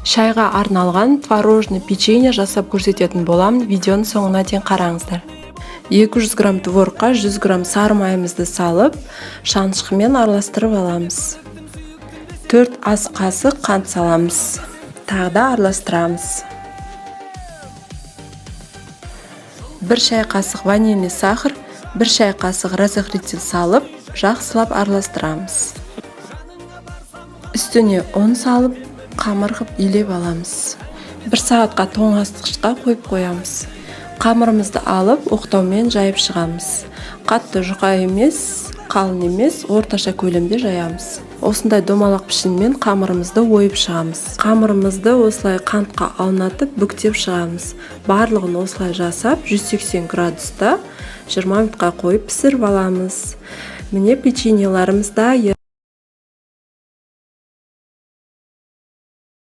Шайға арналған творожный печенье жасап көрсететін боламын. Видеоның соңына дейін қараңыздар. 200 грамм творогқа 100 грамм сары майымызды салып, шанышқымен араластырып аламыз. 4 ас қасық қант саламыз. Тағы да араластырамыз. 1 шай қасық ванильный сахар, 1 шай қасық разрыхлитель салып, жақсылап араластырамыз. Үстіне ұн салып, қамыр қып илеп аламыз. 1 сағатқа тоңазытқышқа қойып қоямыз. Қамырымызды алып, оқтаумен жайып шығамыз. Қатты жұқа емес, қалың емес, орташа көлемде жаямыз. Осындай домалақ пішінмен қамырымызды ойып шығамыз. Қамырымызды осылай қантқа аунатып, бүктеп шығамыз. Барлығын осылай жасап, 180 градуста 20 минутқа қойып пісіріп аламыз. Міне, печеньеларымыз дайын.